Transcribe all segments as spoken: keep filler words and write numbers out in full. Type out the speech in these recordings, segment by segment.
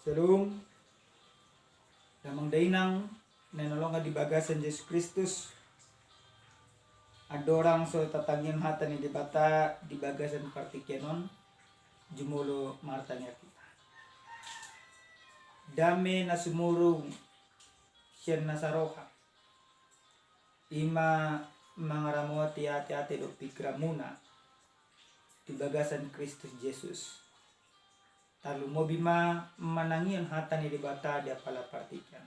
Shalom. Damang dainang na hinaholongan di bagasan Jesus Kristus. Andorang so tatangion hata ni Debata di bagasan partingkian on, jumolo martangiang hita. Dame na sumurung sian na saroha, i ma mangaramoti ateate dohot pingkiranmuna di bagasan Kristus Jesus. Tarlumobi ma manangion hata ni Debata di apala partingkian.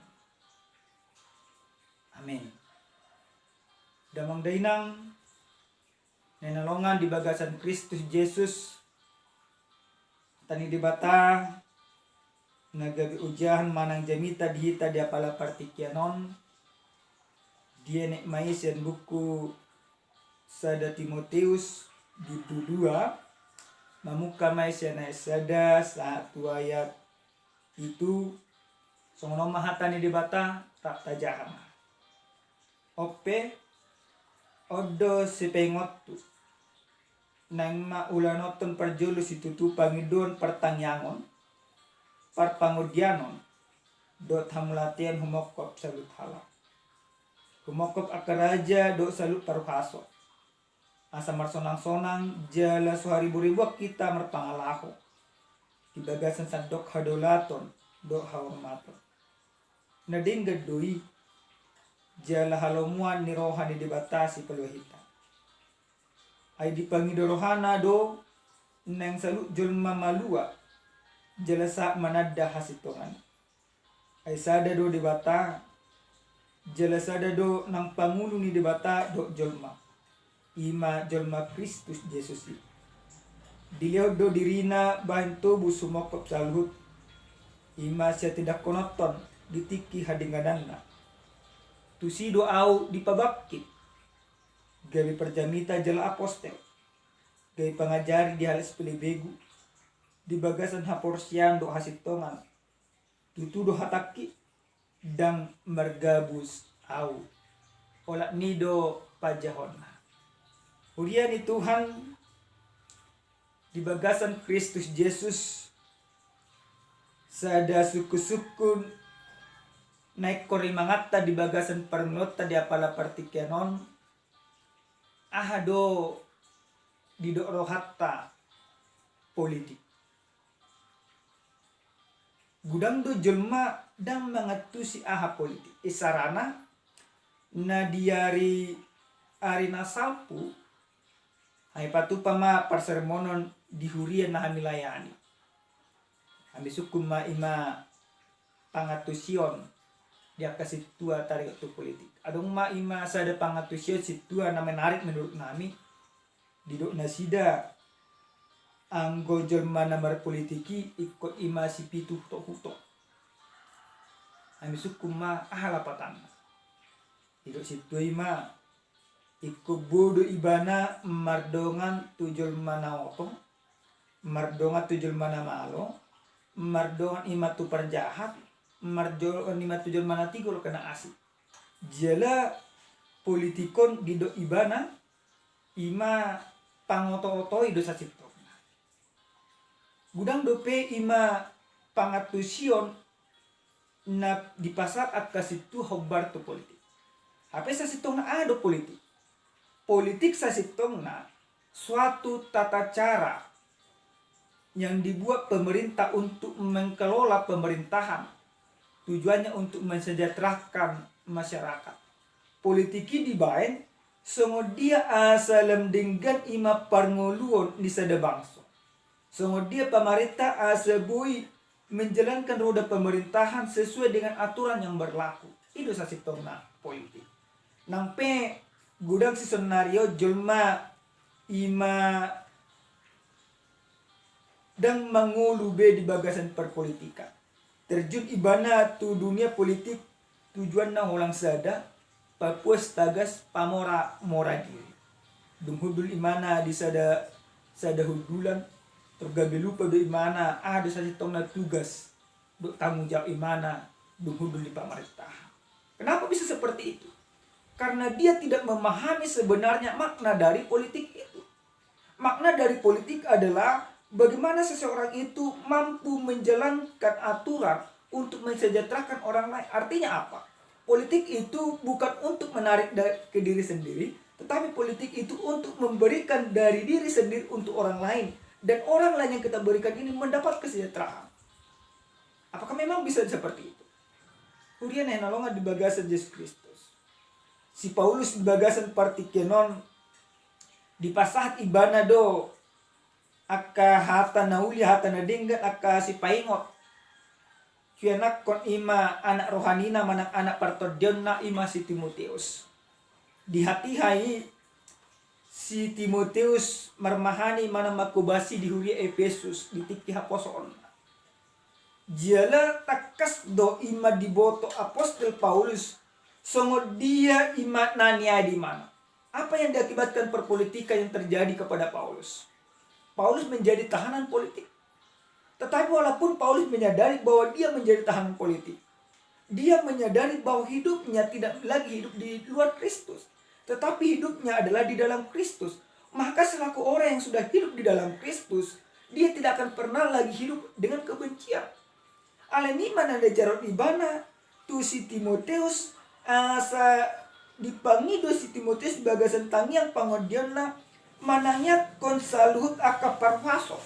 Amin. Damang dainang na hinaholongan di bagasan Kristus Jesus, hata ni Debata na gabe ojahan manang jamita di hita di apala partingkian on, dienet ma i sian buku sada Timoteus bindu dua, mamungka ma i sian ayat sada sahat tu ayat pitu. Songon on ma hata ni Debata, rap tajaha ma. On pe, on do sipaingotu. Naeng ma ulaononton parjolo situtu pangidoan, partangiangon, parpangondianon dohot hamauliateon humongkop saluhut halak. Humongkop angka raja dohot saluhut parhuaso. Asa marsonang-sonang jala so hariburiburan hita marpangalaho di bagasan sandok hadaulaton dohot hahormaton. Na denggan do i jala halomoan ni roha ni Debata sipalua hita. Ai dipangido rohana do naeng saluhut jolma malua jala sahat mananda hasintongan. Ai sada do Debata, jala sada do nang pangulu ni Debata dohot jolma, i ma jolma Kristus Jesus i. Dilehon do dirina bahen tobus humongkop saluhut, i ma sian tindakhononton di tingki hadenggananna. Tusi do ahu dipabangkit gabe parjamita jala apostel, gabe pangajari di halak sipelebegu di bagasan haporseaon dohot hasintongan. Tutu do hatangki, ndang margabus ahu. Olat ni i do panjahonna. Huria ni Tuhan di bagasan Kristus Jesus, sada sungkun-sungkun na ingkon rimanganta di bagasan parngoluonta di apala partingkian on, aha do didok rohanta politik. Godang do jolma ndang mangantusi aha politik. Isarana na di ari, ari na salpu, hami patupa ma parsermonon di huria na hami layani. Hami sungkun ma i ma pangantusion di angka sintua taringot tu politik. Adong ma i ma sada pangantusion sintua na menarik menurut nami. Didok nasida, anggo jolma na marpolitik i ingkon i ma sipitu hutok-hutok. Hami sungkun ma aha lapatanna. Didok sintua i ma, ingkon bodo ibana mardongan tu jolma na oto, mardongan tu jolma na malo, mardongan i ma tu parjahat, mardongan i ma tu jolma na tigor, na asing. Jala politik on didok ibana i ma pangoto-otoi do sasintongna. Godang dope i ma pangantusion na dipasahat angka sintua hombar tu politik. Hape sasintongna aha do politik? Politik sasintongna suatu tata cara yang dibuat pemerintah untuk mengelola pemerintahan. Tujuannya untuk mensejahterakan masyarakat. Politik i dibaen songon dia asa lam denggan i ma parngoluon ni sada bangso. Songon dia pamarenta asa boi menjalankan roda pemerintahan sesuai dengan aturan yang berlaku. I do sasintongna politik. Nang pe godang sisonari on jolma i ma ndang mangolu be di bagasan parpolitikan. Terjun ibana tu dunia politik tujuanna holan sada, papuas tagas, pamora-mora diri. Dung hundul ibana di sada, sada hundulan, tor gabe lupa do ibana aha do sasintongna tugas dohot tanggung jawab ibana dung hundul di pamarintahan. Kenapa bisa seperti itu? Karena dia tidak memahami sebenarnya makna dari politik itu. Makna dari politik adalah Bagaimana seseorang itu mampu menjalankan aturan untuk mensejahterakan orang lain? Artinya apa? Politik itu bukan untuk menarik da-, ke diri sendiri, tetapi politik itu untuk memberikan dari diri sendiri untuk orang lain. Dan orang lain yang kita berikan ini mendapat kesejahteraan. Apakah memang bisa seperti itu? Huria na hinaholongan di bagasan Jesus Kristus, si Paulus di bagasan partingkian on dipasahat ibana do angka hata na uli, hata na denggan, angka sipaingot. Huianakhon i ma anak rohanina manang anak partondionna, i ma si Timoteus. Di hatiha i si Timoteus marmahani manang manghobasi di huria Epesus di tingki haposoonna. Jala tangkas do i ma diboto apostel Paulus songon dia i ma na niae di ibana. Apa yang diakibatkan perpolitikan yang terjadi kepada Paulus? Paulus menjadi tahanan politik. Tetapi walaupun Paulus menyadari bahwa dia menjadi tahanan politik, dia menyadari bahwa hidupnya tidak lagi hidup di luar Kristus, tetapi hidupnya adalah di dalam Kristus. Maka selaku orang yang sudah hidup di dalam Kristus, dia tidak akan pernah lagi hidup dengan kebencian. Alani i ma na diajarhon ibana tu si Timoteus, asa dipangido si Timoteus di bagasan tangiang pangondaionna manangiangkon saluhut angka parhuaso.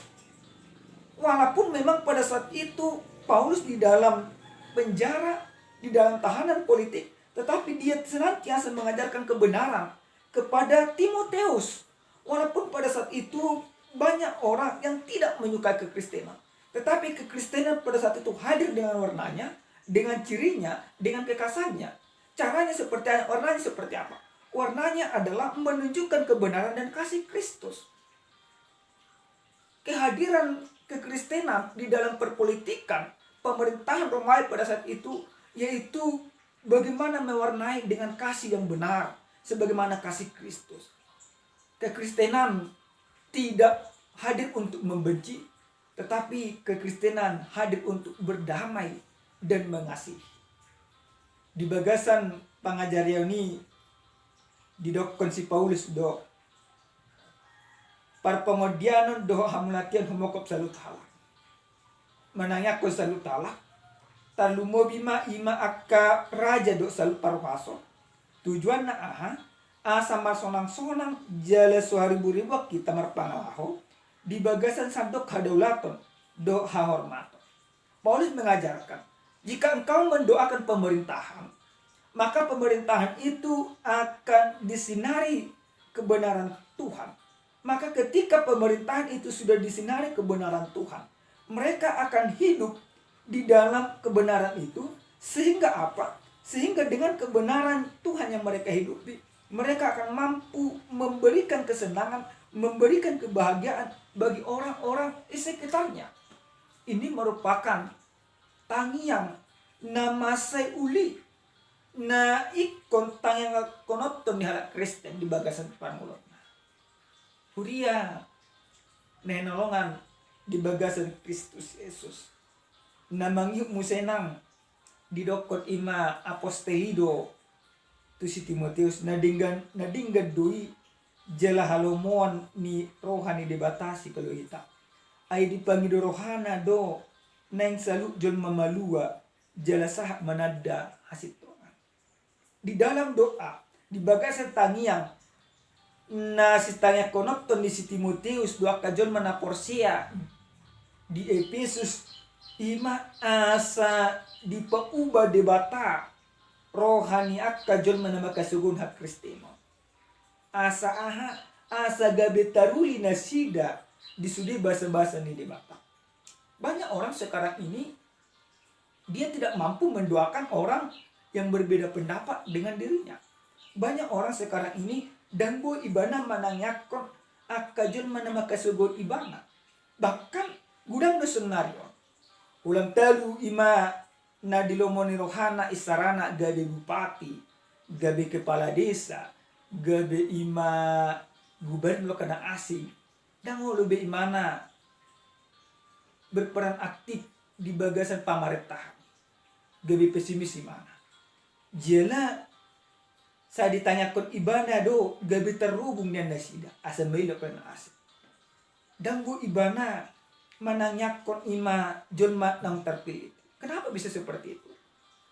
Walaupun memang pada saat itu Paulus di dalam penjara, di dalam tahanan politik, tetapi dia senantiasa mengajarkan kebenaran kepada Timoteus. Walaupun pada saat itu banyak orang yang tidak menyukai kekristenan, tetapi kekristenan pada saat itu hadir dengan warnanya, dengan cirinya, dengan kekhasannya. Caranya seperti apa? Warnanya seperti apa? Warnanya adalah menunjukkan kebenaran dan kasih Kristus. Kehadiran kekristenan di dalam perpolitikan pemerintahan Romawi pada saat itu, yaitu bagaimana mewarnai dengan kasih yang benar, sebagaimana kasih Kristus. Kekristenan tidak hadir untuk membenci, tetapi kekristenan hadir untuk berdamai dan mengasihi. Di bagasan pangajarion i didokkon si Paulus do, parpangondaion dohot hamauliateon humongkop saluhut halak. Manangiangkon saluhut halak, tarlumobi ma i ma angka raja dohot saluhut parhuaso. Tujuanna aha? Asa marsonang-sonang jala so haribu-ribuan hita marpangalaho di bagasan sandok hadaulaton dohot hahormaton. Paulus mengajarkan, jika engkau mendoakan pemerintahan, maka pemerintahan itu akan disinari kebenaran Tuhan. Maka ketika pemerintahan itu sudah disinari kebenaran Tuhan, mereka akan hidup di dalam kebenaran itu. Sehingga apa? Sehingga dengan kebenaran Tuhan yang mereka hidupi, mereka akan mampu memberikan kesenangan, memberikan kebahagiaan bagi orang-orang di sekitarnya. Ini merupakan tangiang na mansai uli na ingkon tangiangkononhon ni halak Kristen di bagasan parngoluonna. Huria na hinaholongan di bagasan Kristus Jesus, na mangihut muse nang didokkon i ma apostel i do tu si Timoteus, na denggan, na denggan do i jala halomoan ni roha ni Debata sipalua hita. Ai dipangido rohana do naeng saluhut jolma malua jala sahat mananda hasintongan. Di dalam doa, di bagasan tangiang na sitangiangkononhon ni si Timoteus dohot angka jolma na porsea di Epesus, i ma asa dipauba Debata roha ni angka jolma na mangkasogohon hakristenon. Asa aha? Asa gabe taruli nasida di sude basa-basa ni Debata. Banyak orang sekarang ini, dia tidak mampu mendoakan orang yang berbeda pendapat dengan dirinya. Banyak orang sekarang ini, ndang boi ibana manangiangkon angka jolma na mangkasogohon ibana. Bahkan godang do saonari on. Ulang talu i ma na dilomoni rohana isarana gabe bupati, gabe kepala desa, gabe i ma gubernur, angka na asing. Ndang olo be ibana berperan aktif di bagasan pamarentahan. Gabe pesimis ibana. Jala sai ditangiangkon ibana do gabe tarhubung nian nasida asa maila angka na asing. Ndang boi ibana manangiangkon ima jolma naung terpilih. Kenapa bisa seperti itu?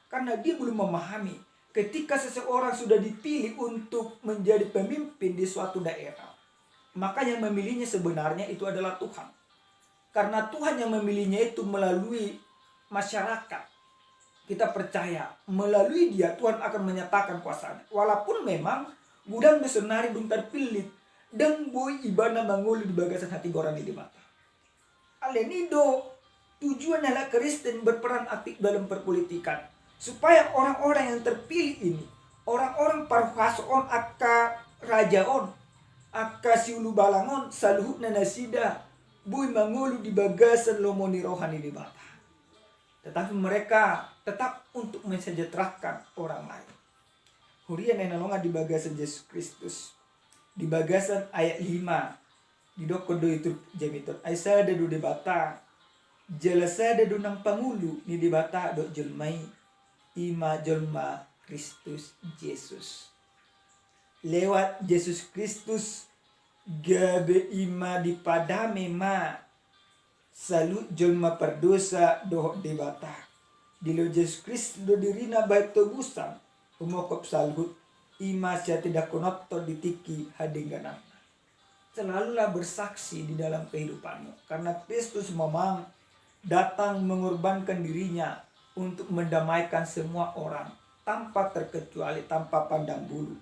Karena dia belum memahami, ketika seseorang sudah dipilih untuk menjadi pemimpin di suatu daerah, maka yang memilihnya sebenarnya itu adalah Tuhan. Karena Tuhan yang memilihnya itu melalui masyarakat. Kita percaya, melalui dia Tuhan akan menyatakan kuasanya. Walaupun memang godang do saonari dung terpilih, ndang boi ibana mangolu di bagasan hatigoran ni Debata. Alani do tujuan halak Kristen berperan aktif dalam perpolitikan, supaya orang-orang yang terpilih ini, orang-orang parhuaso on, angka raja on, angka siulubalang on, saluhutna nasida boi mangolu di bagasan lomo ni roha ni Debata. Tetapi mereka tetap untuk mensejahterakan orang lain. Huria na hinaholongan di bagasan Jesus Kristus, di bagasan ayat lima, didokkon do i tu jamita on, ai sada do Debata, jala sada do nang pangulu ni Debata dohot jolma i, ima jolma Kristus Jesus. Lewat Jesus Kristus gabe ima dipadame ma saluhut jolma pardosa dohot Debata. Dilehon Jesus Kristus do dirina bahen tobusan, humongkop saluhut, ima sian tindakhononta di tingki hadenggananna. Selalulah bersaksi di dalam kehidupanmu, karena Kristus memang datang mengorbankan dirinya untuk mendamaikan semua orang tanpa terkecuali, tanpa pandang bulu.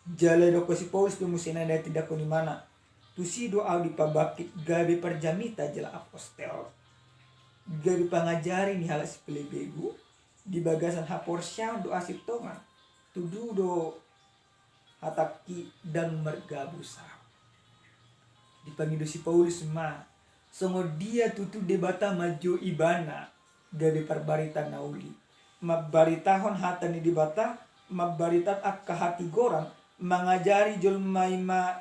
Jala didok si Paulus do muse na tindakhon imana, tusi do ahu dipabangkit gabe parjamita jala apostel, gabe pangajari ni halak sipelebegu di bagasan haporseaon dohot hasintongan. Tudu do hatangki, ndang margabus ahu. Dipangido si Paulus ma, songon dia tutu Debata manjou ibana gabe parbarita na uli, mambaritahon hata ni Debata, mambaritahon angka hatigoran, mangajari jolma ima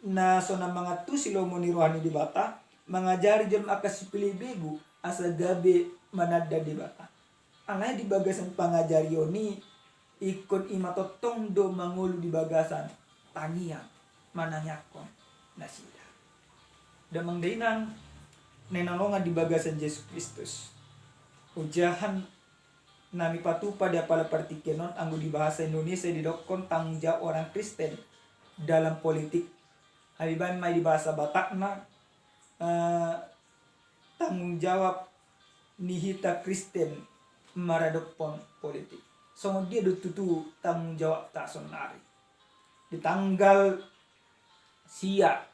na so na mangantusi lomo ni roha ni Debata, mangajari jolma angka sipelebegu asa gabe mananda Debata. Alai di bagasan pangajarion i, ingkon ima tongtong do mangolu di bagasan tangiang, manangiangkon nasida. Damang dainang na hinaholongan di bagasan Jesus Kristus, ojahan na mipatupa di apala partingkian on, anggo di bahasa Indonesia didokkon tanggung jawab orang Kristen dalam politik. Habibaen ma i di bahasa Batakna, eh, tanggung jawab ni hita Kristen maradophon politik. Songon dia do tutu tanggung jawabta saonari? Di tanggal sia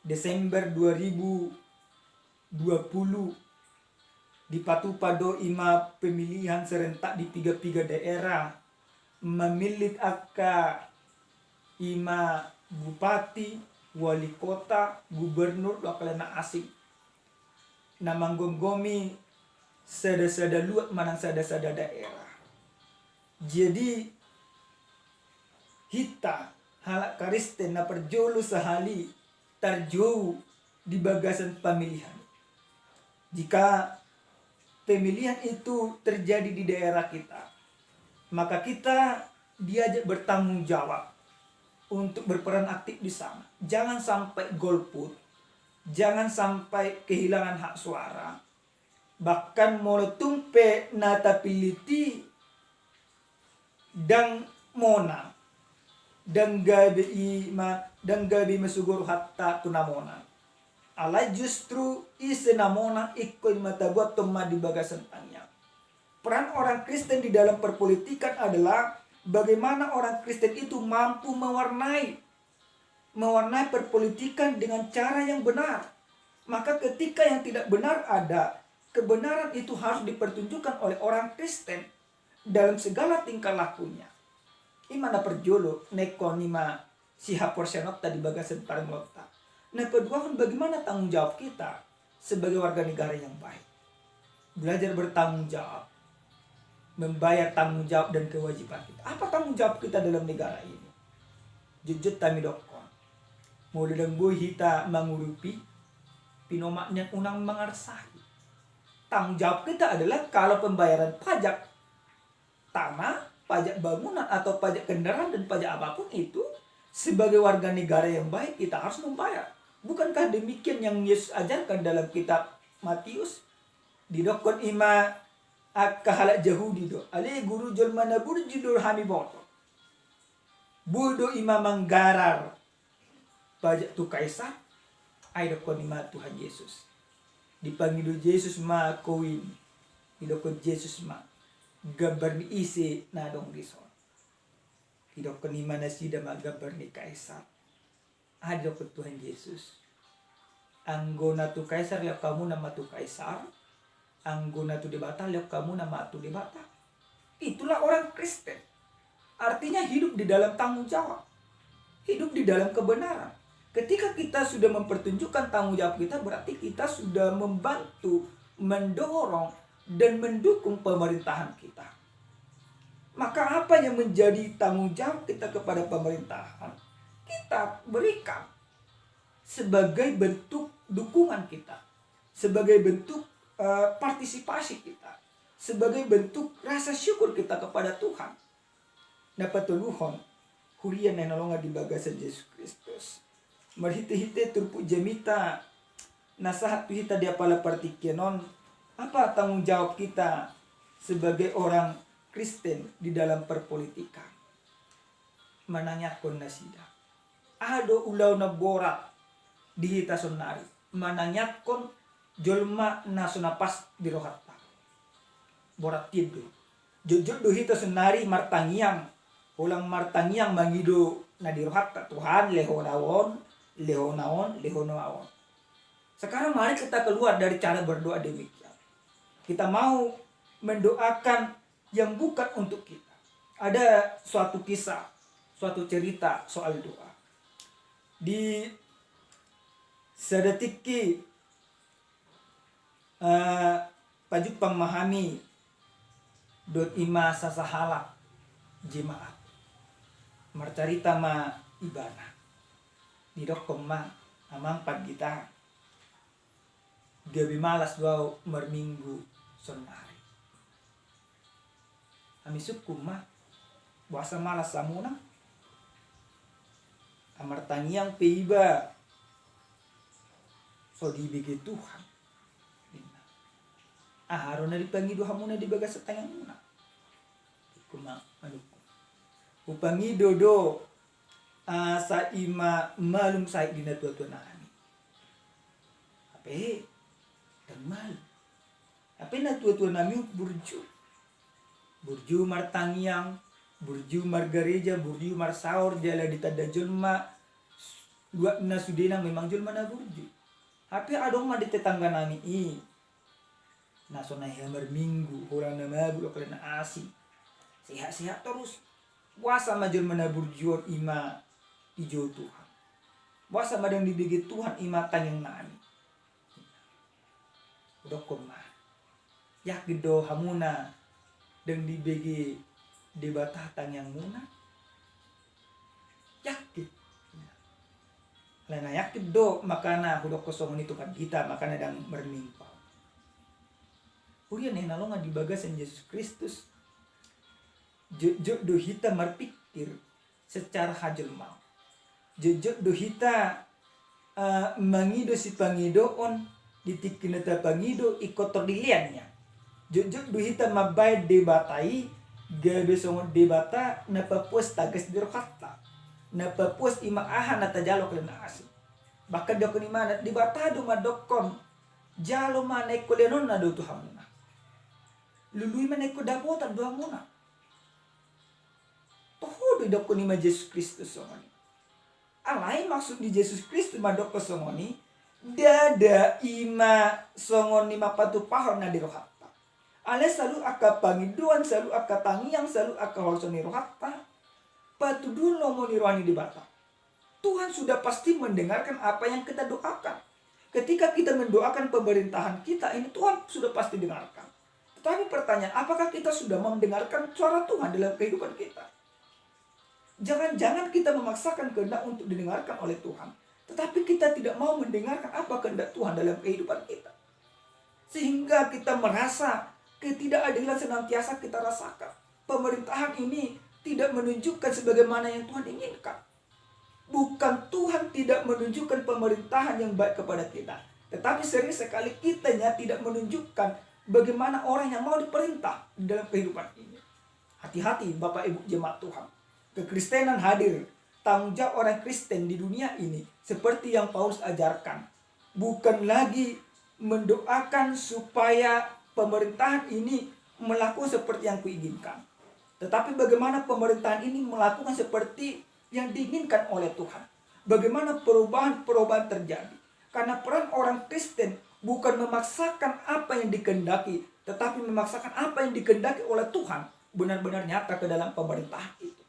Desember dua ribu dua puluh, dipatupa do ima pemilihan serentak di piga-piga daerah, mamillit angka ima bupati, wali kota, gubernur dohot angka na asing na manggomgomi sada-sada luat manang sada-sada daerah. Jadi hita halak Kristen na parjolo sahali tarjou di bagasan pemilihan. Jika pemilihan itu terjadi di daerah kita, maka kita diajak bertanggung jawab untuk berperan aktif di sana. Jangan sampai golput, jangan sampai kehilangan hak suara. Bahkan molo tung pe na tapillit i ndang monang, ndang gabe i ma, ndang gabe i ma sugo rohanta tu na monang. Alai justru ise na monang ingkon i ma tabuathon ma di bagasan tangiang. Peran orang Kristen di dalam perpolitikan adalah bagaimana orang Kristen itu mampu mewarnai, mewarnai perpolitikan dengan cara yang benar. Maka ketika yang tidak benar ada, kebenaran itu harus dipertunjukkan oleh orang Kristen dalam segala tingkah lakunya. Ima na parjolo, na ingkon i ma sihaporseaonta di bagasan parngoluonta. Na paduahon, bagaimana tanggung jawab kita sebagai warga negara yang baik? Belajar bertanggung jawab, membayar tanggung jawab dan kewajiban kita. Apa tanggung jawab kita dalam negara ini? Jotjot hami dokkon, molo ndang boi hita mangurupi, pinomat nian unang mangarsahi. Tanggung jawab kita adalah kalau pembayaran pajak tanah, pajak bangunan, atau pajak kendaraan, dan pajak apapun itu, sebagai warga negara yang baik, kita harus membayar. Bukankah demikian yang Yesus ajarkan dalam kitab Matius? Didokkon i ma angka halak Jahudi do, ale Guru, jolma na burju do hami boto. Boi do i ma manggarar pajak tu Kaisar? Ai didokkon i ma Tuhan Jesus. Dipangido Jesus ma koin, didokkon Jesus ma, gambar ni ise na adong dison? Didokkon i ma nasida ma, gambar ni Kaisar. Ai didokkon Tuhan Jesus, anggo na tu Kaisar lehon hamuna ma tu Kaisar, anggo na tu Debata lehon hamuna ma tu Debata. Itulah orang Kristen. Artinya hidup di dalam tanggung jawab, hidup di dalam kebenaran. Ketika kita sudah mempertunjukkan tanggung jawab kita, berarti kita sudah membantu, mendorong, dan mendukung pemerintahan kita. Maka apa yang menjadi tanggung jawab kita kepada pemerintahan, kita berikan sebagai bentuk dukungan kita, sebagai bentuk, eh, partisipasi kita, sebagai bentuk rasa syukur kita kepada Tuhan. Na patoluhon, huria na hinaholongan di bagasan Jesus Kristus, marhitehite turpuk jamita na sahat tu hita di apala partingkian on, apa tanggung jawab kita sebagai orang Kristen di dalam perpolitikan? Manangiangkon nasida. Aha do ulaon na borat di hita saonari? Manangiangkon jolma na so na pas di rohanta. Borat hian do. Jotjot do hita saonari martangiang, holan martangiang mangido na di rohanta, Tuhan, lehon au on, lehon au on, lehon au on. Sekarang mari kita keluar dari cara berdoa demikian. Kita mau mendoakan yang bukan untuk kita. Ada suatu kisah, suatu cerita soal doa. Di sada tingki, eh, pajumpang ma hami dohot i ma sasahalak jemaat. Marcarita ma ibana. Didokkon ma, Amang Pandita, gabe malas do au marminggu saonari. Hami sungkun ma, boasa malas hamuna? Ai martangiang pe iba so dibege Tuhan. Aha do na dipangido hamuna di bagasan tangiangmuna? Ingkon ma manungkun. Hupangido do asa i ma malum sahit di natuatua nami. Hape ndang malum. Hape natuatua nami burju. Burju martangiang, burju margareja, burju marsaor, jala ditanda jolma, luatna sudena memang jolma na burju. Hape adong ma di tetangga nami i na so na hea marminggu, holan na mabuk, holan na asing. Sehat-sehat torus. Boasa ma jolma na burju on i ma dijou Tuhan? Boasa ma ndang dibege Tuhan i ma tangiang nami? Hudokkon ma, yakin do hamuna ndang dibege Debata tangiangmuna? Yakin. Alai na yakin do makana hudokkon songon i tu pandita, makana ndang marminggu. Huria na hinaholongan di bagasan Jesus Kristus, jotjot do hita marpikir secara hajolmaon. Jotjot do hita, eh, mangido sipangidoon di tingki na tapangido ingkon tor dilean nian. Jotjot do hita mambaen Debata i gabe songon Debata na papuas tagas di rohanta, na papuas i ma aha na tajalo, holan na asing. Bahkan didokkon i ma, Debata do mandokkon, jalo ma na ingkon leanonna do tu hamuna. Lului ma na ingkon dapotan do hamuna. Toho do didokkon i ma Jesus Kristus songon i. Alai maksud ni Jesus Kristus mandokkon songon i, ndada i ma songon i ma patupahon na di rohanta. Alai saluhut angka pangidoan, saluhut angka tangiang, saluhut angka holso ni rohanta, patuduhon lomo ni roha ni Debata. Tuhan sudah pasti mendengarkan apa yang kita doakan. Ketika kita mendoakan pemerintahan kita ini, Tuhan sudah pasti dengarkan. Tetapi pertanyaan, apakah kita sudah mendengarkan suara Tuhan dalam kehidupan kita? Jangan-jangan kita memaksakan kehendak untuk didengarkan oleh Tuhan, tetapi kita tidak mau mendengarkan apa kehendak Tuhan dalam kehidupan kita. Sehingga kita merasa ketidakadilan senantiasa kita rasakan. Pemerintahan ini tidak menunjukkan sebagaimana yang Tuhan inginkan. Bukan Tuhan tidak menunjukkan pemerintahan yang baik kepada kita, tetapi sering sekali kitanya tidak menunjukkan bagaimana orang yang mau diperintah di dalam kehidupan ini. Hati-hati, Bapak Ibu jemaat Tuhan. Kekristenan hadir, tanggung jawab orang Kristen di dunia ini seperti yang Paulus ajarkan. Bukan lagi mendoakan supaya pemerintahan ini melakukan seperti yang kuinginkan, tetapi bagaimana pemerintahan ini melakukan seperti yang diinginkan oleh Tuhan. Bagaimana perubahan-perubahan terjadi. Karena peran orang Kristen bukan memaksakan apa yang dikehendaki, tetapi memaksakan apa yang dikehendaki oleh Tuhan benar-benar nyata ke dalam pemerintahan itu.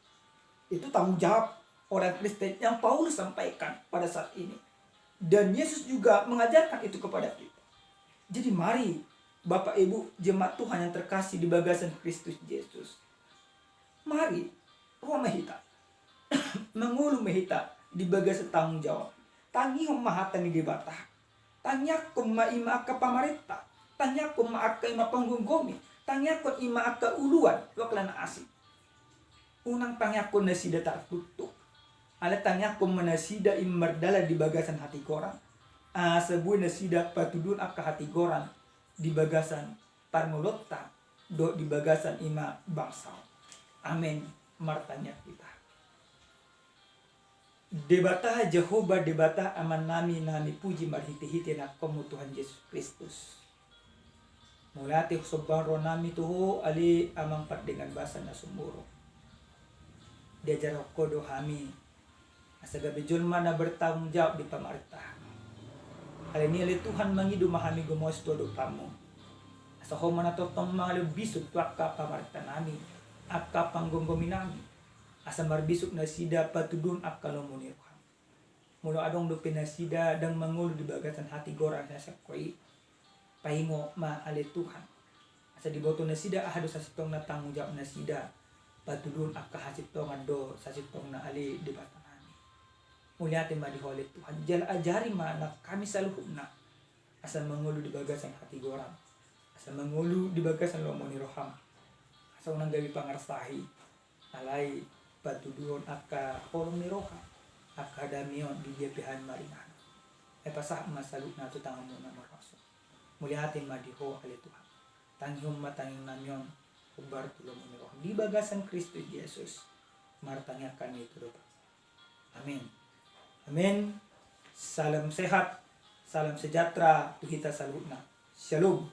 Itu tanggung jawab orang Kristen yang Paulus sampaikan pada saat ini. Dan Yesus juga mengajarkan itu kepada kita. Jadi mari, Bapak Ibu jemaat Tuhan yang terkasih di bagasan Kristus Yesus, mari, ro ma hita, mangolu ma hita di bagasan tanggung jawab. Tangihon ma hata ni Debata. Tangiangkon ma i ma angka pamarenta, tangiangkon ma angka i ma panggomgomi, tangiangkon i ma angka uluan, tu angka na asing. Unang tangiangkon nasida tartuktuk. Alai tangiangkon ma nasida i mardalan di bagasan hatigoran, asa boi nasida patuduhon angka hatigoran di bagasan parngoluonta dohot di bagasan i ma bangsa on. Amen. Martangiang hita. Debata Jahowa, Debata Amanami na hami puji marhitehite angkomu Tuhan Jesus Kristus. Mauliate somba rohanami tu Ho ale Amang pardenggan basa na sumurung. Diajarhon Ho do hami asa gabe jolma na bertanggung jawab di pamarentaan. Alani i ale Tuhan, mangido ma hami gomos tu adopanmu. Asa Ho ma na tongtong mangalean bisuk tu angka pamarenta nami, angka panggomgomi nami, asa marbisuk nasida patuduhon angka lomo ni roham. Molo adong dope nasida ndang mangolu di bagasan hatigoran na sian Ho i, paingot ma ale Tuhan, asa diboto nasida aha do sasintongna tanggung jawab nasida patuduhon angka hasintongan do sasintongna ale Debata nami. Mauliate ma di Ho ale Tuhan, jala ajari ma nang hami saluhutna asa mangolu di bagasan hatigoran, asa mangolu di bagasan lomo ni roham, asa unang gabe pangarsahi, alai patuduhon angka holong ni roha, angka hadameon di dia pe hami maringanan. Ai pasahat ma saluhutna tu tanganmu na markuasa. Mauliate ma di Ho ale Tuhan. Tangihon ma tangiang nami on hombar tu lomo ni roham di bagasan Kristus Jesus. Martangiang hami tu adopanmu. Amin. Amin. Salam sehat, salam sejahtera tu hita saluhutna. Shalom.